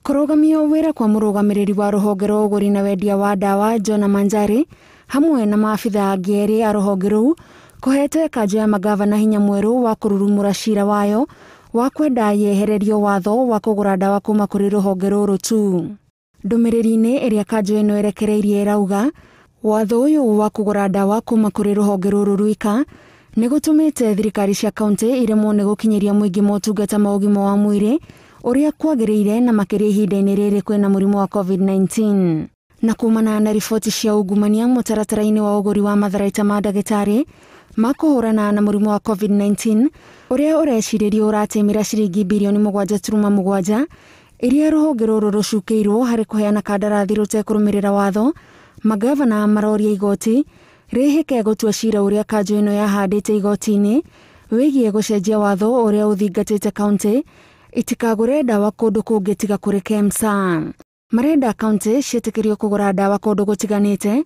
Kũrũgamio wĩra kwa mũrũgamĩrĩri wa rũhonge rwa ũgũri na wendia wa ndawa Jonah Manjari hamwe na maabitha angĩ erĩ a rũhonge rũu kũhete kanjũ ya magavana hinya mwerũ wa kũrurumũra cira wayo wa kwenda yehererio watho wa kũgũra ndawa kuma kũrĩ rũhonge rũrũ tu. Ndũmĩrĩri-inĩ ĩrĩa kanjũ ĩno ĩrekereirie ĩrauga watho ũyũ wa kũgũra ndawa kuma kũrĩ rũhonge rũrũ rwika nĩ gũtũmĩte thirikari cia kaunti iremwo nĩ gũkinyĩria mũingĩ motungata ma ũgima wa mwĩrĩ ũrĩa kwagĩrĩire na makĩria ihinda-inĩ rĩrĩ kwĩna mũrimũ wa COVID-19. Na kumana na riboti cia ungumania mũtaratara-inĩ wa ũgũri wa matharaita ma ndagĩtarĩ ma kũhũrana na mũrimũ wa COVID-19 ũrĩa ũrecirĩrio ũratĩmĩra ciringi birioni 7.7 iria rũhonge rũrũ rũcukĩirwo harĩ kũheana kandarathi rũtekũrũmĩrĩra watho, magavana maroria igoti rĩhĩke gũtua cira ũrĩa kanjũ ĩno yahandĩte igoti-inĩ wĩgiĩ gũcenjia watho ũrĩa ũthingatĩte kaunti itikagũre ndawa kũndũ kũngĩ tiga kũrĩ KEMSA. Marenda kaunti ciĩtĩkĩrio kũgũra ndawa kũndũ gũtiganĩte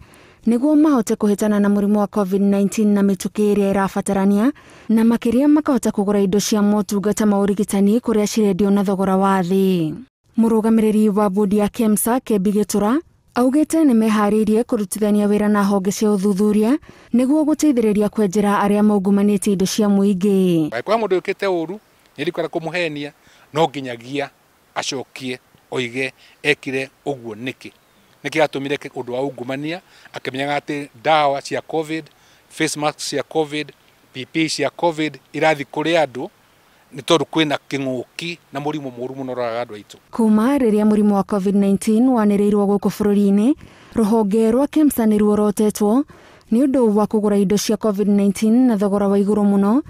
nĩguo mahote kũhĩtana na mũrimũ wa COVID-19 na mĩtũkĩ ĩrĩa ĩrabatarania, na makĩria makahota kũgũra indo cia motungata ma ũrigitani kũrĩa cirendio na thogora wa thĩ. Mũrũgamĩrĩri wa bodi ya KEMSA Kebi Gĩtũra augĩte nĩ meharĩirie kũrutithania wĩra na honge cia ũthuthuria nĩguo gũteithĩrĩria kwenjera arĩa maungumanĩtie indo cia mũingĩ. Angĩkorwo mũndũ wĩkĩte ũru nĩ ndikwenda kũmũhenia, no nginyagia acokie oige ekire ũguo nĩkĩ. Nĩkĩ atũmire ũndũ wa ungumania akĩmenyaga atĩ ndawa cia COVID, face mask cia COVID, PPE cia COVID irathi kũrĩ andũ nĩ tondũ kwĩna kĩng'ũki na mũrimũ mũru mũno ũroraga andũ aitũ. Kuma rĩrĩa mũrimũ wa COVID-19 wanĩrĩirwo gũkũ bũrũri-inĩ, rũhonge rwa KEMSA nĩ ruorotetwo nĩ ũndũ wa kũgũra indo cia COVID-19 na thogora wa igũrũ mũno,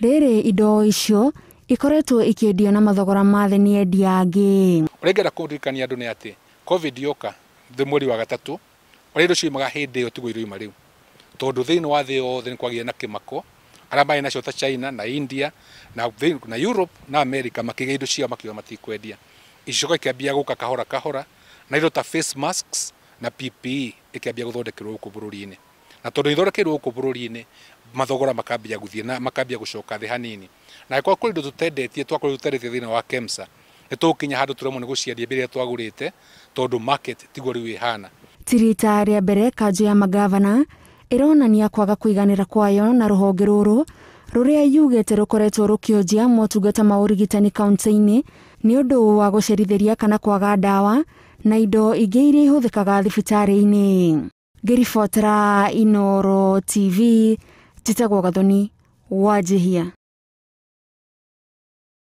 rĩrĩ indo icio ikoretwo ikĩendio na mathogora ma thĩ nĩ endia angĩ. Ũrĩa ingĩenda kũririkania andũ nĩ atĩ COVID yoka thĩ mweri wa gatatũ, ũrĩa indo ciumaga hĩndĩ ĩyo tiguo iroima rĩu, tondũ thĩinĩ wa thĩ yothe nĩ kwagĩa na kĩmako. Arĩa marĩ nacio ta China na India na Europe na America makĩgĩa indo ciao makiuga matikwendia. Icoka ikĩambia gũka kahora kahora, na indo ta face masks na PPE ikĩambia gũthondekerwo gũkũ bũrũri-inĩ. Na tondũ ithondekeirwo gũkũ bũrũri-inĩ, mathogora makambia gũthiĩ na makambia gũcoka thĩ hanini. Na angĩkorwo kũrĩ indo tũtendetie, twakorwo tũtendetie thĩinĩ wa KEMSA, nĩ tũgũkinya handũ tũremwo nĩ gũciendia mbere ĩrĩa twagũrĩte, tondũ market tiguo rĩu ĩhana. Ti rita rĩa mbere kanjũ ya magavana ĩronania kwaga kũiganĩra kwayo na rũhonge rũrũ rũrĩa yugĩte rũkoretwo rũkĩonjia motungata ma ũrigitani kaunti-inĩ nĩ ũndũ wa gũcerithĩria kana kwaga ndawa na indo ingĩ iria ihũthĩkaga thibitarĩ-inĩ. Ngĩribotera Inooro TV, njĩtagwo Gathoni Wanjihia.